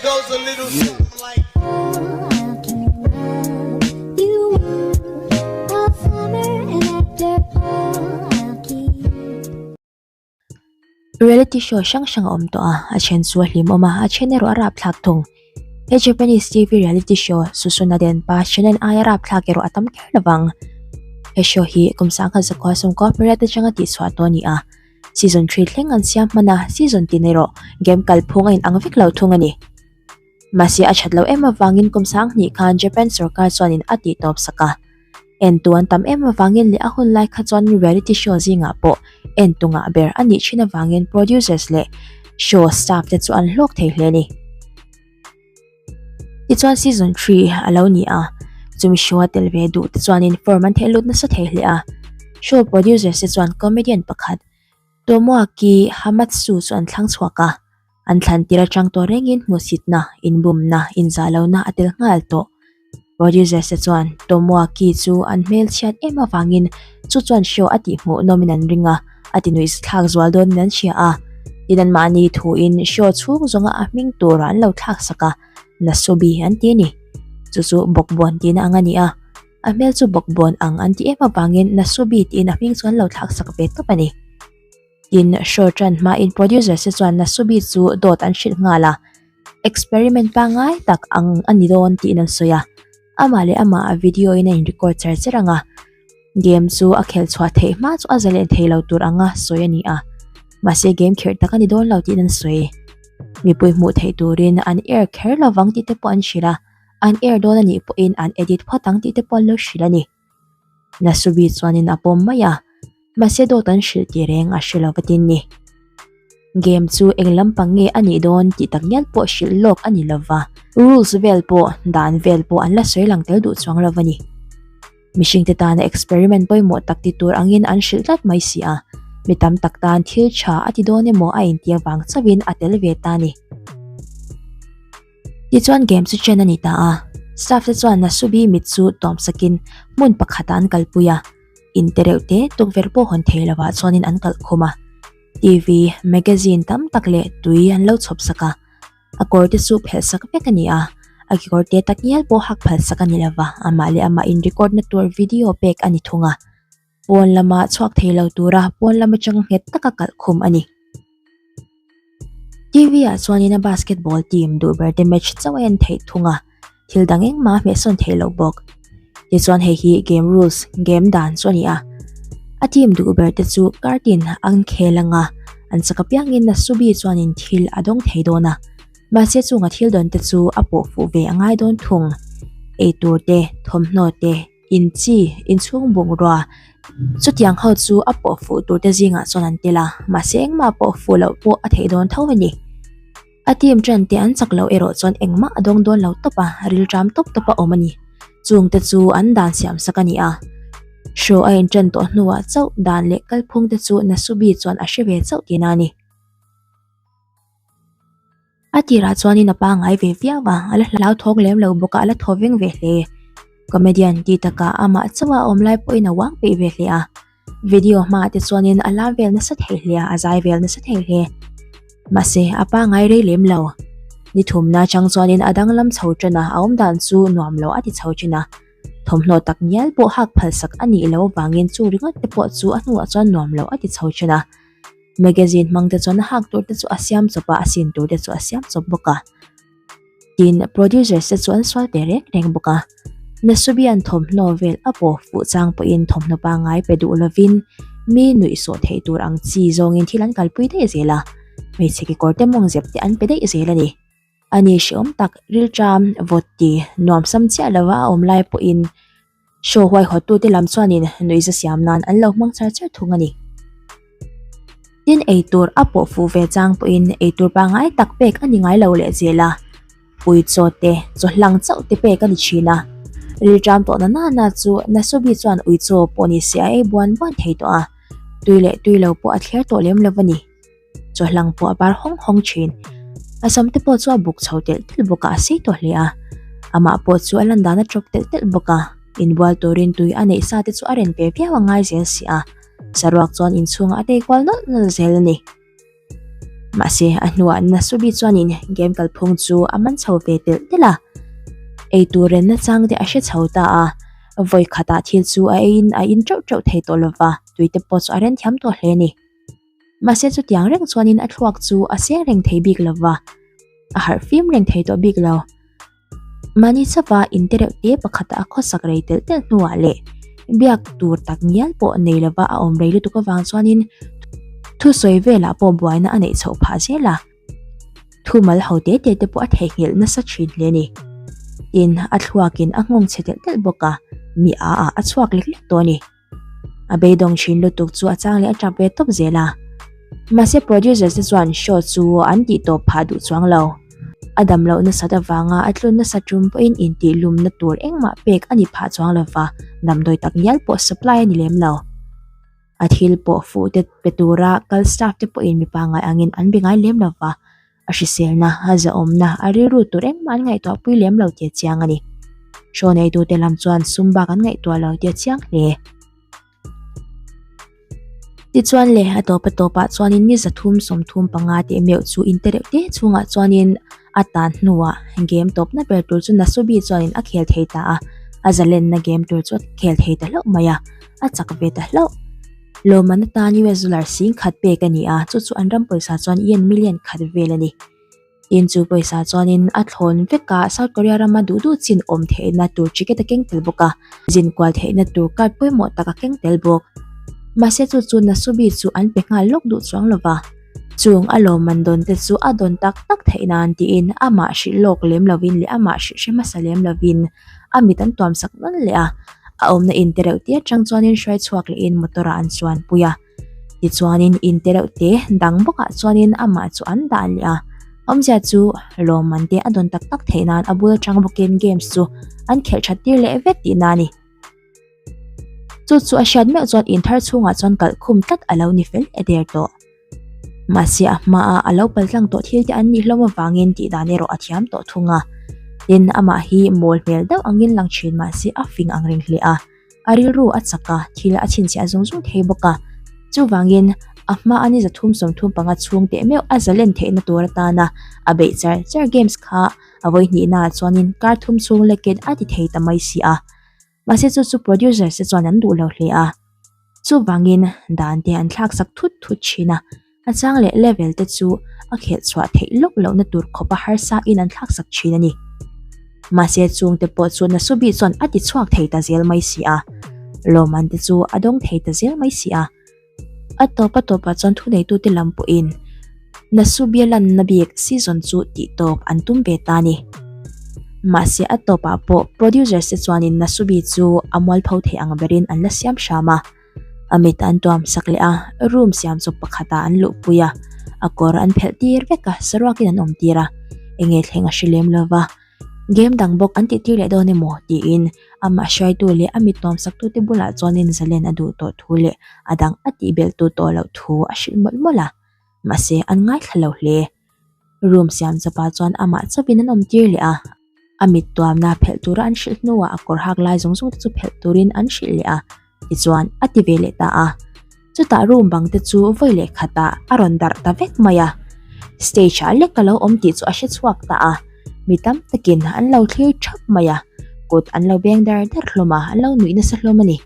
goes a little something like. Reality show hrang hrang a awm tawh a, a then chu a hlim awm a, a then erawh a rapthlak thung. He Japanese TV reality show Susunaden pa Shonen aia rapthlak erawh a tam kher lovang. He show hi kum sangha zakua sawmkua pariat atanga tihchhuah tawh a ni a, Season 3 thleng an siam hman a, season tin erawh game kalphung a inang vek lo thung a ni. Mahse a that loh em avangin kum sang hnih khan Japan sorkar chuanin a tih tawp sak a. Entu an tam em avangin leh a hun lai kha chuan reality show zingah pawh entu ngah ber a nih thin avangin producers leh show staff te chu an hlawk thei hle a ni. Tichuan season 3 a lo ni a, chumi show a tel ve duh te chuanin form an theh lut nasa thei hle a. Show producers te chuan comedian pakhat Tomoaki Hamatsu chu an thlang chhuak a, an thlan tir atang tawh rengin hmuhsitna, inbumna, inzahlohna a tel nghal tawh. Producers te chuan Tomoaki chu an hmelchhiat em avangin chu chuan show a tihhmuh nawmin an ring a, a tinuihzathlak zual dawnin an hria a. Tin anmahni thuin show chhung zawnga a hming turah an lo thlak sak a, Nasubi an ti a ni. Chu chu bawkbawn tihna ang a ni a. A hmel chu bawkbawn ang an ti em avangin Nasubi tiin a hming chu an lo thlak sak ve tawp a ni. Tin, show tan hmain producers te chuan Nasubi chu dawt an hrilh nghal a, experiment pangngai tak ang a ni dawn tiin an sawi a. Amah leh amah a video in a in record char char ang a, game chu a khelh chhuah theih hma chu a zalen thei lo tur anga sawi a ni a. Mahse game kherh tak a ni dawn lo tiin an sawi. Mipui hmuh theih turin an air kher lovang tih te pawh an hrilh a. An air dawn a nih pawhin an edit phawt ang tih te pawh an lo hrilh a ni. Nasubi chuanin a pawm mai a, mahse dawt an hrilh tih reng a hre lo vatin ni. Game chu eng lampang nge a nih dawn tih tak ngial pawh hrilh lawk a ni lova, rules vel pawh, dan vel pawh an la sawi lang tel duh chuang lo a ni. Mihringte tana experiment pawimawh tak ti tur angin an hrilh tlat mai si a, mi tam tak tan thil tha a ti dawn emaw a inti avang chauhin a tel ve ta a ni. Tichuan game chu chen a ni ta a, staff te chuan Nasubi mit chu tawm sakin hmun pakhatah an kalpui a, in te reuh te tukverh pawh hawn thei lovah chuanin an kalh khum a, TV, magazine tam tak leh tui an lo chhawp sak a, a kawr te chu phelh sak vek a ni a, a kekawr te tak ngial pawh hak phal sak a ni lova, amah leh amah in record na tur video pek a ni thung a. Pawn lama chhuak thei lo tura pawn lam atanga nghet taka kalh khum a ni. TV ah chuanin a basketball team duh ber te match chauh a en theih thung a, thil dang engmah a hmehsawn theih loh bawk. Tichuan hei hi game rules, game dan chu a ni a. A team duh ber te chu kartin an khel anga an chak apiangin Nasubi chuanin thil a dawng thei dawn a. Mahse chunga thil dawn te chu a pawh fuh ve a ngai dawn thung. Eitur te, thawmhnaw te. Inchi, inchhung bungrua, chutiang ho chu a pawh fuh tur te zingah chuan an tel a, mahse engmah pawh fuh loh pawh a theih dawn tho a ni. A team tan te an chak loh erawh chuan engmah a dawng dawn lo tawp a, rilṭam tawp tawp a awm a ni. Chung te chu an dan siam sak a ni a. Show a inṭan tawh hnuah chauh dan leh kalphung te chu Nasubi chuan a hre ve chauh tihna a ni. A tirah chuanin a pangngai ve viau a, a la hlauthawng lem lo bawk a, a la thaw veng ve hle. Comedian ti takah amah chauh a awm lai pawhin a uang peih ve hle a. Video hmaah te chuanin a lam vel nasa thei hle a, a zai vel nasa thei hle. Mahse, a pangngai rei lem lo. Ni thumna chang chuanin a danglam chho tan a, a awmdan chu nuam lo a ti chho thin a. Thawmhnaw tak ngial pawh hak phalsak a nih loh avangin chu ringawt te pawh chu a hnuah chuan nuam lo a ti chho thin a. Magazine hmang te chuan a hak tur te chu a siam chawp a, a sin tur te chu a siam chawp bawk a. Tin, producers te chu an sual ve reng reng bawk a. Nasubian thawmhnaw vel a pawh fuh chang pawhin thawmhnaw pangngai pe duh lovin mi nuih sawh theih tur ang chi zawngin thil an kalpui daih zel a, hmeichhe kekawr te mawng zep te an pe daih zel a ni. Ani hreawm tak rilṭam vawt ti nuam sam chiah lova a awm lai pawhin Show huaihawttute lam chuanin nuihza siam nan an lo hmang char char thung a ni. Tin, eitur a pawh fuh ve chang pawhin eitur pangngai tak pek a ni ngai lo leh zel a, ui chaw te, chaw hlang chauh te pek a ni thin a. Rilṭam tawh na nana chu Nasubi chuan ui chaw pawh ni se a ei buan buan thei tawh a, tui leh tui lo pawh a thler tawh lem lo a ni. Chaw hlang pawh a bar hawng hawng thin. A sam te pawh chu a buk chho telh telh bawk a, a sei tawh hle a. Amah pawh chu a lan dan a tawp telh telh bawk a, inbual turin tui a neih sa te chu a ren ve viau a ngai zel si a. Saruak chuan inchhungah a tei kual nawlh nawlh zel a ni. Mahse, a hnuah Nasubi chuanin game kalphung chu a man chho ve telh telh a. Eitur renna chang te a hre chho ta a, vawi khatah thil chu a eiin a in teuh teuh thei tawh lova, tui te pawh chu a ren thiam tawh hle a ni. Mahse chutiang reng chuanin a thluak chu a seng reng thei bik lova, a harh fim reng thei tawh bik lo. Mahni chauha inte reuh te pakhata a khawsak rei telh telh hnuah leh biak tur tak ngial pawh nei lova a awm rei lutuk avang chuanin thusawi velah pawh buaina a neih chhoh phah zel a, thumal ho te te te pawh a theihnghilh nasa thin hle a ni. Tin, a thluakin a nghawng chhe telh telh bawk a, mi a ah a chhuak lek lek tawh a ni. A beidawng thin lutuk chu a chang leh a tap ve tawp zel a. Mahse producers te chuan show chu an tih tawp phah duh chuang lo. A dam loh nasat avanga a tlun nasa tum pawhin intih lumna tur engmah pek a ni phah chuang lova, damdawi tak ngial pawh supply a ni lem lo. A thil pawh fuh te pe tura kal staff te pawhin mi pangngai angin an be ngai lem lova. A hriselna, a zahawmna, a rilru tur engmah an ngaihtuah pui lem lo tih a chiang a ni. Show neitute lam chuan sum bak an ngaihtuah lo tih a chiang hle. Tichuan le, a tawp a tawpah chuanin ni zathum 35 tih meuh chu inte reuh te chhungah chuanin a tan hnuah game tawpna ber tur chu Nasubi chuanin a khel thei ta a, a zalenna game tur chu a khel thei ta hlauh mai a, a chak ve ta hlauh. Lawmman atan US dollar 10,000 pek a ni a, chu chu an ram pawisa chuan yen million khat vel a ni. Tin chu pawisa chuanin a thlawn vek a, South Korea rama duh duh chin awm theihna tur ticket a keng tel bawk a, zin kual theihna tur card pawimawh tak a keng tel bawk. Mahse chu chu Nasubi chu an pe nghal lawk duh chuang lo va, chung a lawmman dawn te chu a dawn tak tak theih nan tiin amah hrilh lawk lem lovin leh amah hrilh hre hmasa lem lovin a mit an tuam sak nawn leh a, a awmna in te reuh te atang chuanin hruai chhuak lehin motor ah an chuan pui a, tichuanin in te reuh te dang bawkah chuanin amah chu an dah leh a, awmzia chu lawmman te a dawn tak tak theih nan a bul atang bawkin games chu an khelh that tir leh vek tihna a ni. Chu chu a hriat meuh chuan in thar chhungah chuan kalh khum tlat a lo ni fel e der tawh. Mahse a hmaa a lo paltlang tawh thil te an nih hlawm avangin tih dan erawh a thiam tawh thung a. Tin, amah hi mawl hmel deuh angin lang thin mahse a fing ang reng hle a. A rilru a chak a, thil a chhinchhiah zung zung thei bawk a. Chuvangin, a hmaa ni 335 chhung teh meuh a zalen theihna tur atana a beih char char games kha a vawihnihnaah chuanin kar thum chhung lekin a ti thei ta mai si a. Mahse chu chu producers te chuan an duh lo hle a, chuvangin dan te an thlak sak thut thut thin a, a chang leh level te chu a khelh chhuah theih lawk lohna tur khawp a harsa in an thlak sak thin a ni. Mahse chung te pawh chu Nasubi chuan a ti chhuak thei ta zel mai si a, lawmman te chu a dawng thei ta zel mai si a. A tawp a tawpah chuan thuneitute lam pawhin Nasubia lanna bik season chu tihtawp an tum ve ta a ni. Mahse a tawpah pawh producers te chuanin Nasubi chu a mualpho thei ang berin an la siam hram a. A mit an tuam sak leh a, room siam chawp pakhatah an luhpui a, a kawr an phelh tir vek a, saruakin an awm tir a, enge thleng a hre lem lova. Game dang bawk an tihtir leh dawn emaw tiin amah hruaitu leh a mit nuamsaktute bulah chuanin zalen a duh tawh thu leh a dang a tihbelh tu tawh loh thu a hrilh mawlh mawlh a, mahse an ngaithla lo hle. Room siam chawpah chuan amah chauhin an awmtir leh a, a mit tuamna phelh tura an hrilh hnuah a kawr hak lai zawng zawng te chu phelh turin an hrilh leh a. Tichuan a ti ve leh ta a, chutah room bang te chu vawi leh khatah a rawn darh ta vek mai a, stage ah lek a lo awm tih chu a hre chhuak ta a, mi tam takin an lo thlir thap mai a, kut an lo beng dar dar hlawm a, an lo nuih nasa hlawm a ni.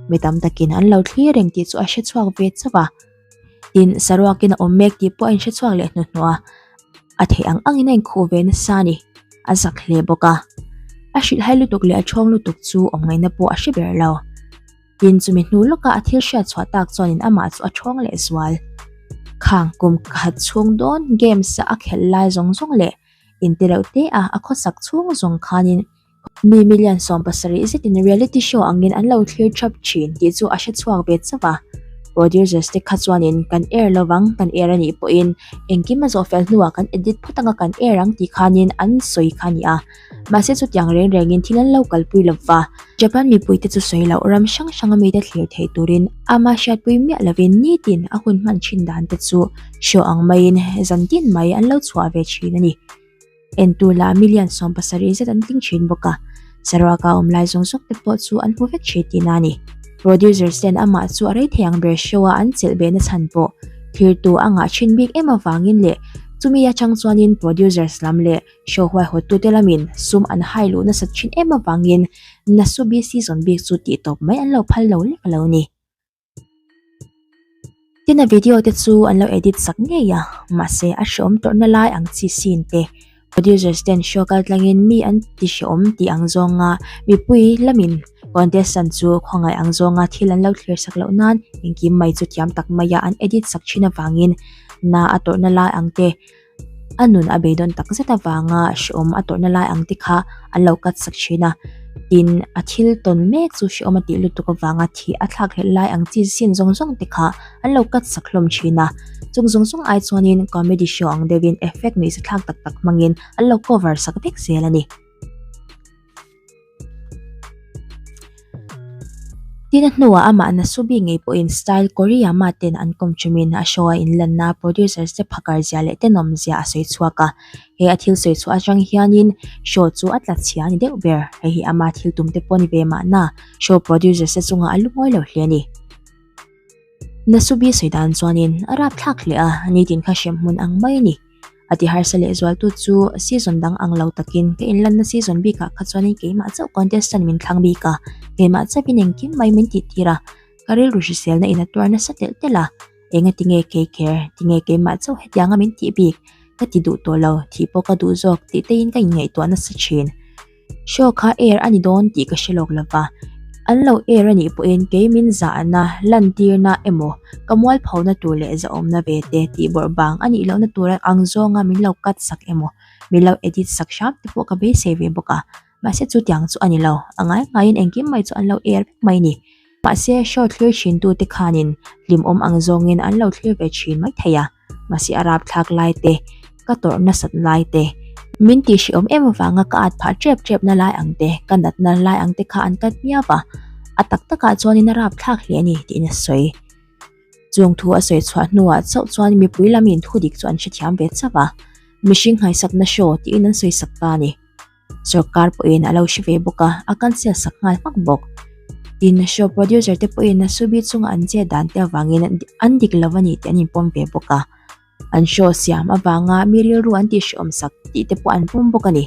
Mi tam takin an lo thlir reng tih chu a hre chhuak ve chauh a, tin saruakin a awm mek tih pawh a inhre chhuak leh hnuhnawh a, a theih ang angin a inkhuh ve nasa a ni, a zak hle bawk a. A hrilhhai lutuk leh a ṭhawng lutuk chu awm ngaihna pawh a hre ber lo. Tin, chumi hnu lawka a thil hriat chhuah tak chuanin amah chu a ṭhawng leh zual. Khang kum khat chhung dawn games-a a khelh lai zawng zawng leh inti reuh te a a khawsak chhung zawng khanin Mi million 70 zetin reality show angin an lo thlir thap thin tih chu a hre chhuak ve chauh a. Producers te kha chuanin kan air lovang, kan air a nih pawhin engkim a zawh fel hnuah kan edit phawt anga kan air ang tih khanin an sawi kha a ni a. Mahse chutiang reng rengin thil an lo kalpui lova. Japan mipuite chu sawi loh ram hrang hranga mite thlir thei turin ama hriatpui miah lovin nitin a hun hman thin dan te chu show ang maiin zan tin mai an lo chhuah ve thin a ni. Entu lah million 70 zet an tling thin bawk a, saruaka awm lai zawng zawng te pawh chu an hmu vek thin tihna a ni. Producers ten amah chu a rei thei ang ber show a an chelh behna chhan pawh Thlirtu a ngah thin bik em avangin leh chumi atang chuanin producers lam leh show huaihawttute lamin sum an hai luh nasat thin em avangin Nasubi season bik chu tihtawp mai an lo phal lo lek lo ni. Tin a video te chu an lo edit sak ngei a, mahse a hreawm tawrhna lai ang chi scene te producers ten show kal tlangin mi an ti hreawm tih ang zawnga mipui lamin contestant chu khawngaih ang zawnga thil an lo thlir sak loh nan engkim mai chu thiam tak maia an edit sak thin avangin na a tawrhna lai ang te A nun a beidawn tak zet avanga hrehawm a tawrhna lai ang te kha an lo cut sak thin a, tin a thil tawn mek chu hrehawm a tih lutuk avanga thih a thlak hlelh lai ang chi sin zawng zawng te kha an lo cut sak hlawm thin a, chung zawng zawng ai chuanin comedy show ang deuhin effect nuihza thlak tak tak hmangin an lo cover sak vek zel a ni. Tin a hnuah amah Nasubi ngei pawhin Style Koriyama ten an kawm thumin a show a inlanna producers te phakar zia leh tenawm zia a sawi chhuak a. He a thil sawi chhuah atang hianin show chu a tla chhia a ni deuh ber. Hei hi ama thil tum te pawh a ni ve mahna show producers te chungah a lungawi lo hle a ni. Nasubi sawi dan chuanin a rapthlak hle a, nitin kha hrem hmun ang mai a ni. A ti harsa leh zualtu chu season dang ang lo takin ka inlanna season bikah kha chuanin keimah chauh contestant min thlang bik a, keimah chauhin engkim mai min tihtir a, ka rilru hriselna in a tuar nasa telh telh a, enga tinge kei kher, tinge keimah chauh hetianga min tih bik, ka ti duh tawh lo, thih pawh ka duh zawk tih teiin ka inngaihtuah nasa thin. Show kha air a ni dawn tih ka hre lawk lova, an lo air a nih pawhin kei min zahna, lantirna emaw ka mualphona tur leh zahawmna ve te tih bawrh bang a nih lohna tura ang zawnga min lo cut sak emaw min lo edit sak hram te pawh ka beisei ve bawk a, mahse chutiang chu a ni lo, a ngai ngaiin engkim mai chu an lo air vek mai a ni. Mahse show thlir thintu te khanin hlimawm ang zawngin an lo thlir ve thin mai thei a. Mahse a rapthlak lai te, ka tawrh nasat lai te, min tihhrehawm em avanga ka at phah tep tep na lai ang te, ka natna lai ang te kha an cut miau va, a tak takah chuanin a rapthlak hle a ni tiin a sawi. Chung thu a sawi chhuah hnuah chauh chuan mipui lamin thudik chu an hrethiam ve chauh a, mihring nghaisakna show tiin an sawisak ta a ni. Sorkar pawhin a lo hre ve bawk a, a cancel sak nghal hmak bawk. Tin, show producer te pawhin Nasubi chunga an chet dan te avangin an dik lo a ni tih an inpawm ve bawk a. An show siam avanga mi rilru an tihhrehawm sak tih te pawh an pawm bawk a ni.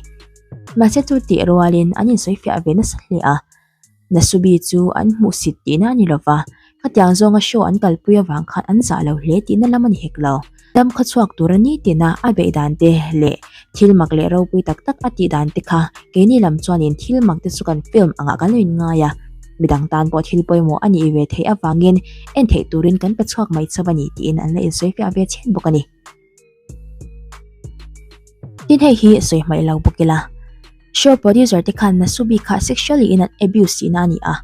Mahse chu tih rualin an insawifiah ve nasa hle a. Nasubi chu an hmuhsit tihna a ni lo va, khatiang zawnga show an kalpui avang khan an zah lo hle tihna lam a ni hek lo. Dam kha chhuak tura nitina a beih dan te leh thil mak leh ropui tak tak a tih dan te kha keini lam chuanin thil mak te chu kan film angah kan lo inngai a, midang tan pawh thil pawimawh a nih ve theih avangin en theih turin kan pe chhuak mai chauh a ni tiin an la insawifiah ve chhen bawk a ni. Tin hei hi sawi hmaih lo bawk ila, show producer te khan Nasubi kha sexually in an abuse tihna a ni a,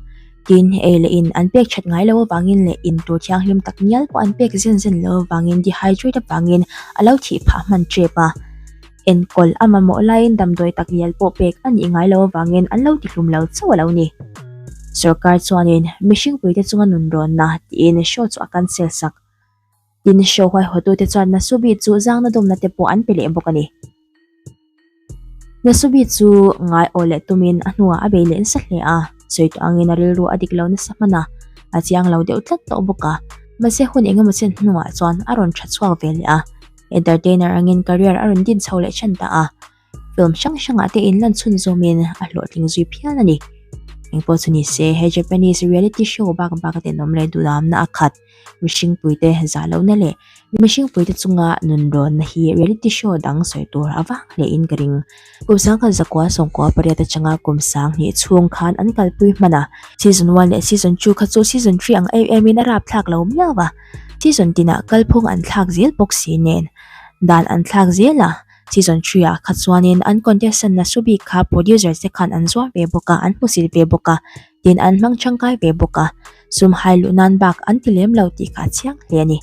tin ei leh in an pek that ngai lo avangin leh in tur thianghlim tak ngial pawh an pek zen zen lo avangin dehydrate avangin a lo thih phah hman tep a, enkawl a mamawh laiin damdawi tak ngial pawh pek a nih ngai lo avangin an lo tihlum lo chauh a lo ni. Sorkar chuanin mihring puite chunga nunrawnna tiin show chu a cancel sak. Tin, show huaihawtute chuan Nasubi chu zangna dawmna te pawh an pe leh bawk a ni. Nasubi chu ngai aw leh tumin a hnuah a bei leh nasa hle a, sawi tawh angin a rilru a dik lo nasa hman a, a chiang lo deuh tlat tawh bawk a. Mahse hun engemaw chen hnuah chuan a rawn tha chhuak ve leh a, entertainer angin career a rawn din chho leh than ta a. Film hrang hrangah te inlan chhunzawmin a hlawhtling zui phian a ni. Engpawh chu ni se, he Japanese reality show bak bak a tenawm leh duhdamna a khat. Mihring puite zah lohna leh mihring puite chunga nunrawnna hi reality show dang sawi tur a vang hle in ka ring. Kum sangkhat zakua sawmkua pariat atanga kum sanghnih chhung khan an kalpui hman a, season one leh season two kha chu season three ang em em in a rapthlak lo miau a, season tinah kalphung an thlak zel bawk si nen dan an thlak zel a. Season 3 ah kha chuanin an contestant Nasubi kha producers te khan an zuar ve bawk a, an hmusit ve bawk a, tin an hmang tangkai ve bawk a, sum hai luh nan bak an ti lem lo tih kha a chiang hle a ni.